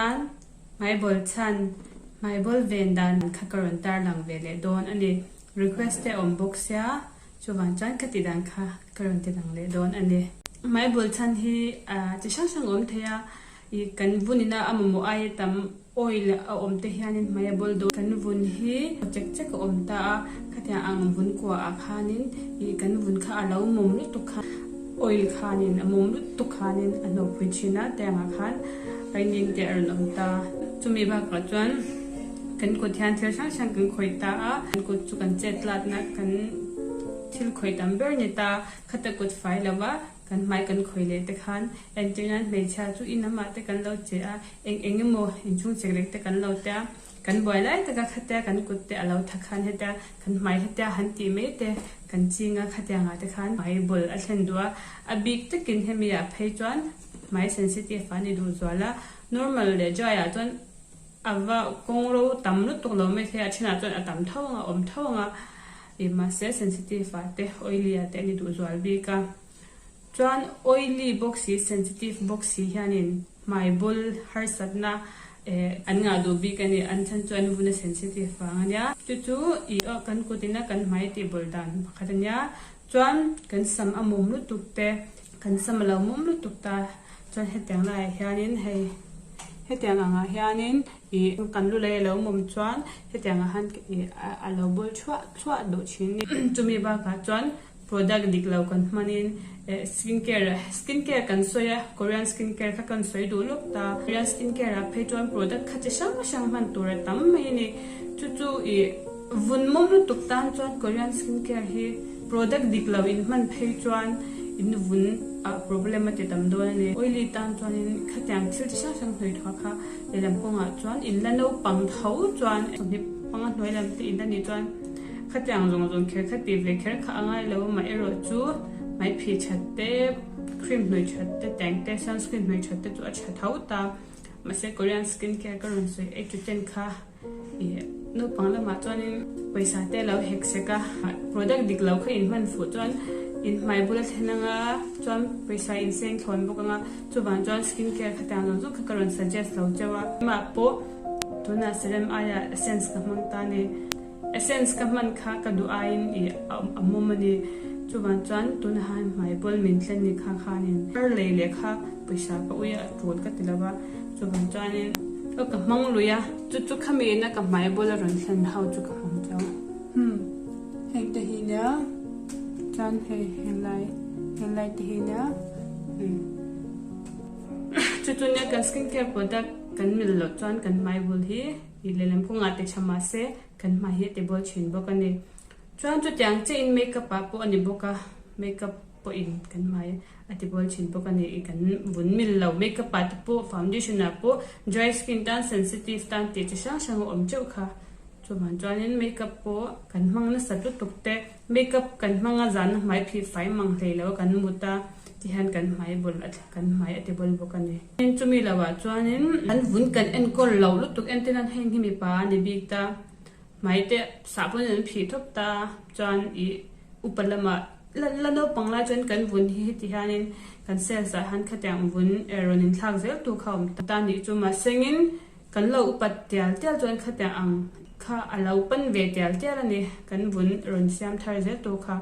Chuan hmaibawl chhan, hmaibawl ven dan kha ka rawn tarlang ve leh dawn a ni. Request te awm bawk sia, chuvang chuan ka tih dan kha ka rawn ti lang leh dawn a ni. Hmaibawl chhan hi chi hrang hrang a awm thei a, Ih kan vun ina a mamawh aia tam oil a awm te hianin hmai a bawl dawn. Kan vun hi chek chek a awm ta a, khatiang ang vun kua ah khanin ih kan vun kha a lo mawm lutuk kha oil khanin a mawm lutuk khanin a hnawhpui thin a, tiang ah khan raining te a rawn awm ta. Chumi bakah chuan kan kut hian thil hrang hrang kan khawih ta a, kan kut chu kan chet tlatna kan thil khawih tam ber ni ta, khata kut fai lova Kan hmai kan khawih leh te khan entir nan hmeichhia chu in amah te kan lo che a, eng eng emaw inchhung chek rek te kan lo tia, kan buai lai taka khatia kan kut te a lo tha khan hetia kan hmai hetia han tih mai te kan ching a, khatiangah te khan hmai bawl a thlen duh a, a bik takin hemi ah phei chuan hmai sensitive ah a ni duh zual a, normal leh dry ah chuan a va kawng ro tam lutuk lo mai thei a, a thenah chuan a tam tho ang a, awm tho ang a. Ih mahse sensitive ah te oily ah te a ni duh zual bik a. Chuan oily bawk si sensitive bawk si hianin hmai bul harsatna eh an ngah duh bik a ni. An chhan chu an vun a sensitive vang a nia. Chu chu ih kan kut ina kan hmai tih bul dan pakhat a nia. Chuan kan sam a mum lutuk te kan sam a lo mum lutuk ta chuan hetiang laiah hianin hei hetiang angah hianin Ih kan lu lei a lo mawm chuan hetiang ah khan ih a lo bawl thuah thuah duh thin ni. Chumi bakah chuan product dik lo kan hmanin eh skin care skin care kan sawi a Korean skin care kha kan sawi duh lawk ta. Korean skin care ah phei chuan product kha chi hrang hrang hman tur a tam mai a ni. Chu chu ih vun mawm lutuk tan chuan Korean skin care hi product dik lo in hman phei chuan in vun ah problem a ti tam dawn a ni. Oily tan chuanin khatiang thil chi hrang hrang hnawih thuah kha Lehlam kawngah chuan in la naupang tho chuan sawmhnih panga hnuai lam te in la nih chuan khatiang zawng zawng kher kha tih ve kher kha a ngai lo mah erawh chu hmai phih that te cream hnawih that te teng te sunscreen hnawih that te chu a tha tho ta mahse Korean skin care ka rawn sawi eight to ten kha Ih naupang lamah chuanin pawisa te a lo hek sek a, product dik lo kha in hman fuh chuan in hmai bula thlen anga chuan pawisa in seng thlawn bawk anga chuvang chuan skin care khatiang zawng zawng kha ka rawn suggest lo cheu a. Amah pawh tunah serum aia essence ka hmang ta a ni. Essence ka hman kha ka duh aiin ih a mawm a ni. Chuvang chuan tunah hian hmai bawl min thlen ni kha khanin har lei leh kha pawisa ka ui a tul ka ti lo va. Chuvang chuanin ka ka hmang lui a, chu chu khami ina ka hmai bula rawn thlen ho chu ka hmang chauh. Umm heng te hi nia chuan hei helai helai te hi nia umm. Chu chu nia kan skin care product kan mil loh chuan kan hmai bul hi ih lehlam kawngah ti tha mahse kan hmai hi a ti bawl thin bawk a ni. Chuan chutiang chiah in makeup ah pawh a ni bawk a, makeup pawhin kan hmai a ti bawl thin bawk a ni. Kan vun mil lo makeup ah te pawh foundation ah pawh dry skin tan sensitive tan tih chi hrang hrang a awm teuh kha. Chuvang chuanin makeup pawh kan hmang nasat lutuk te, makeup kan hmang a zan a hmai phih fai mang hlei lo a kan mut a tihian kan hmai bawl a kan hmai a ti bawl bawk a ni. Chumi lo ah chuanin kan vun kan enkawl lo lutuk entir nan heng hi mipa a ni bik ta. Hmai te sah pawn an phih thawp ta chuan ih upa lamah la la naupang lai chuan kan vun hi heti hianin kan cells ah hian khatiang vun eh rawn inthlak zel tur kha a awm ta nih chu mahsengin kan lo upat tial tial chuan khatiang ang kha a lo pan ve tial tial a ni kan vun rawn siam thar zel tur kha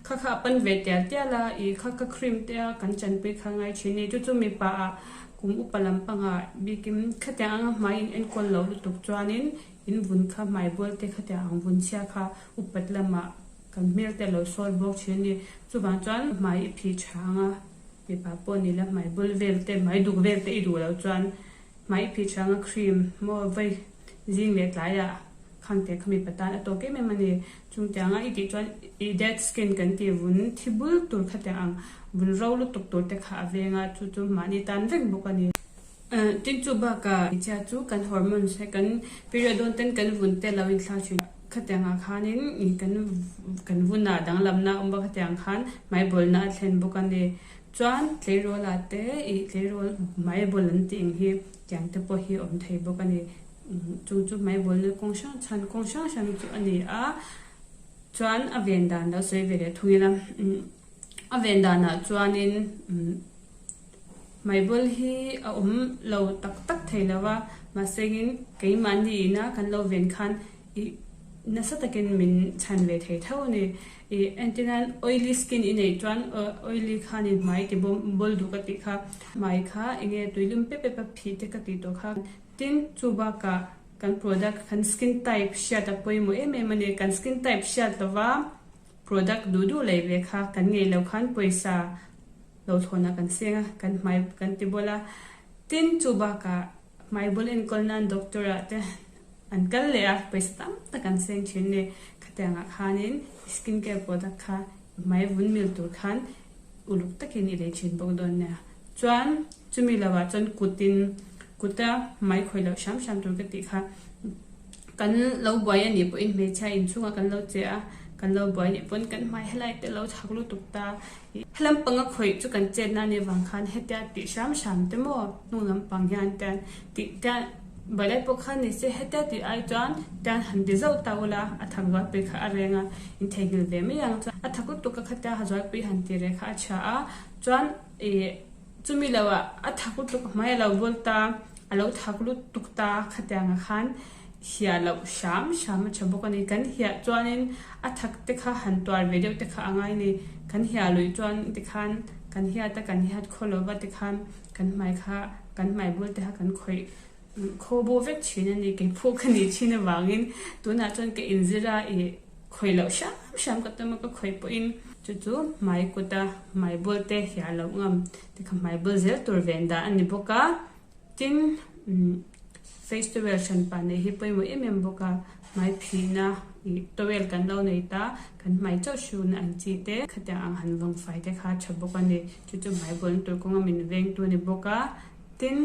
kha kha a pan ve tial tial a ih kha kha cream te a kan chanpui kha ngai thin a ni chu chu mipa ah kum upa lampangah bikin khatiang anga hmai in enkawl lo lutuk chuanin In vun kha hmai bual te khatiang ang vun chhia kha upat lamah kan hmel te a lo sawl bawk thin a ni. Chuvang chuan hmai i phih tha ang a, mipa pawh ni la hmai bul vel te, hmai duk vel te i duh loh chuan hmai i phih tha ang a cream maw vawi zing leh tlaiah khang te kha mipa tan a tawk em em a ni. Chung tiang a i tih chuan i dead skin kan tih vun thi bul tur khatiang ang vun ro lutuk tur te kha a veng a, chu chu mahni tan vek bawk a ni. Tin chu bakah hmeichhia chu kan hormones he kan period dawn ten kan vun te lo inthlak thin. Khatiangah khanin kan kan vunah danglamna a awm bawk khatiang khan hmaibawlna a thlen bawk a ni. Chuan tleirawlah te ih tleirawl hmaibawl an tih ang hi tiang te pawh hi a awm thei bawk a ni. Chung chu hmaibawlna kawng hrang chhan kawng hrang hrang chu a ni a. Chuan a ven dan lo sawi ve leh thung ila a ven danah chuanin. Hmaibawl hi a awm lo tak tak thei lo a, mahsengin keimahni ina kan lo ven khan ih nasa takin min chhan ve thei tho a ni. Ih entirnan oily skin i neih chuan oily khanin hmai ti bawl duh ka tih kha, hmai kha enge tuilum pep pep a phih te ka tih tawh kha. Tin, chu bakah kan product kan skin type hriat a pawimawh em em a ni. Kan skin type hriat lova product duh duh lei ve kha kan ngei lo khan pawisa lo thlawnah kan seng a, kan hmai kan ti bawl a. Tin, chu bakah hmai bawl enkawl nan doctor ah te an kal leh a, pawisa tam tak an seng thin a ni. Khatiangah khanin skin care product kha hmai vun mil tur khan uluk takin i lei thin bawk dawn nia. Chuan chumi lovah chuan kutin kuta hmai khawih loh hram hram tur ka tih kha kan lo buai a nih pawhin hmeichhia inchhungah kan lo che a, kan lo buai nih pawn kan hmai helai te lo chak lutuk ta. Helam panga khawih chu kan chetna a nih vang khan hetia tih hram hram te maw hnung lampang hian tian tih tian balai pawh kha ni se hetia tih ai chuan tian han ti zauh ta ula a thak zualpui kha a reng a intheihnghilh ve mai ang chuan a thak lutuk a khatia ha zualpui han ti reh kha a chhia a chuan ih chumi loh ah a thak lutuk a hmai a lo bawl ta a lo thak lutuk ta khatiang ah khan hiah loh hram hram a tha bawk a ni. Kan hiah chuanin a thak te kha han tuar ve deuh te kha a ngai a ni. Kan hiah luih chuan tikhan kan hiat a kan hiat khaw lova tikhan kan hmai kha kan hmai bul te kha kan khawih khaw bo vek thin a ni. Keipawh ka nih thin avangin tunah chuan ka inzir a ih khawih loh hram hram ka tum a ka khawih pawhin chu chu hmai kut a hmai bul te hiah loh ngam tikhan hmai bul zel tur ven dan a ni bawk a. Tin, face towel hranpa neih hi pawimawh em em bawk a, hmai phihna ih towel kan lo nei ta, kan hmai chauh hruna ang chi te, khatiang ang han vawng fai te kha a tha bawk a ni. Chu chu hmai bualna tur kawnga min vengtu a ni bawk a. Tin,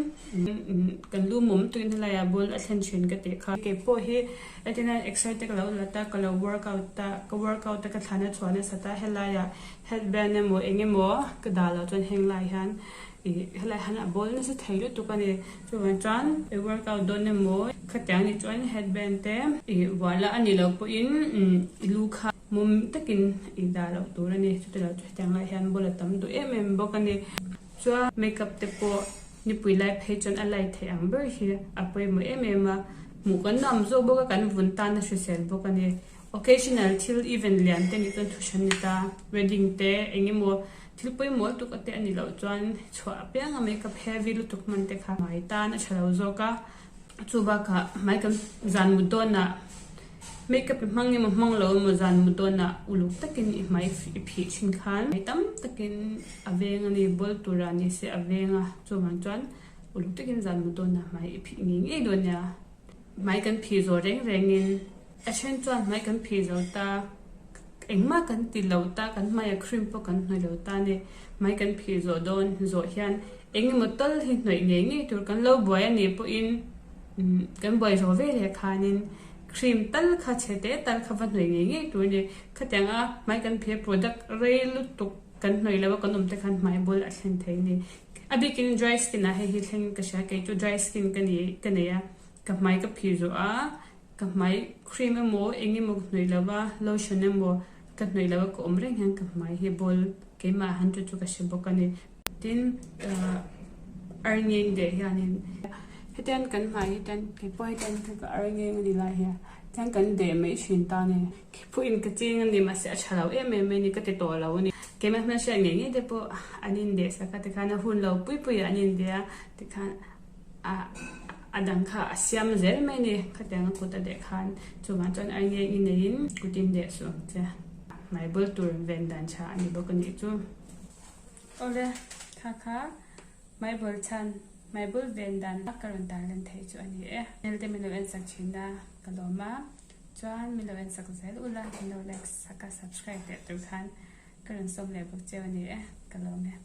kan lu mawm tuin helaiah ball a thlen thin ka tih kha. Kei pawh hi entirnan exer te ka lo la ta, ka lo workout ta, ka workout a ka thlan a chhuah nasat a, helaiah headband emaw eng emaw ka dah loh chuan heng lai hian Ih helai hian a bawl nasa thei lutuk a ni. Chuvang chuan i workout dawn emaw khatiang nih chuan headband te ih vuah la a nih loh pawhin i lu kha mum takin i dah loh tur a ni. Chuti loh chu hetiang lai hian bawl a tam duh em em bawk a ni. Chuan makeup te pawh nipui lai phei chuan a light theih ang ber hi a pawimawh em em a. Hmuh kan nuam zawk bawk a kan vun tan a hrisel bawk a ni. Occasional thil event lian te nih chuan thu hran ni ta, wedding te eng emaw thil pawimawh lutuk ate a nih loh chuan chhuah apianga makeup heavy lutuk hman te kha hmai tan a tha lo zawk a, chu bakah hmai kan zan mut dawnah makeup i hmang emaw hmang lo emaw zan mut dawnah uluk takin i hmai i phih thin khan hmai tam takin a veng a ni, bawl tura ni se a veng a, chuvang chuan uluk takin zan mut dawnah hmai i phih ngei ngei dawn nia. Hmai kan phih zawh reng rengin a then chuan hmai kan phih zo ta, engmah kan ti lo ta, kan hmaiah cream pawh kan hnawih lo ta a ni. Hmai kan phih zawh dawn zawh hian eng emaw tal hi hnawih ngei ngei tur kan lo buai a nih pawhin kan buai zawh ve leh khanin cream tal kha chhe te tal kha va hnawih ngei ngei tur a ni. Khatianga hmai kan phih a product rei lutuk kan hnawih lo a kan awm te khan hmai bul a thlen thei a ni. A bikin dry skin ah hei hi thleng ka hria kei chu dry skin ka ni ka nei a ka hmai ka phih zawh a ka hmai cream emaw eng emaw ka hnawih lo va lotion emaw ka hnawih lo a ka awm reng hian ka hmai hi bawl keimah han chu chu ka hre bawk a ni. Tin ah ar ngeng deh hianin hetiang kan hmai hi tan kei pawh hetiang ka ar ngeng a ni lai hian tiang kan deh mai thin ta a ni. Phuin ka ching a ni mahse a tha lo em em mai a ni ka ti tawh lo a ni. Keimah hmelhriat ngei ngei te pawh an indeh sak a tikhan a hun lo pui pui ah an indeh a tikhan a a dang kha a siam zel mai a ni khatiang a kut a deh khan chuvang chuan a nge i neiin kut indeh suh ang che hmai bul tur ven dan tha a ni bawk a nih chu. Awle kha kha hmai bul chhan hmai bul ven dan ka rawn tarlan theih chu a ni e. Hmel te min lo en sak thin a ka lawm a. Chuan min lo en sak zel ula, min lo like sak a, subscribe leh tur khan ka rawn sawm leh bawk cheu a ni e, ka lawm e.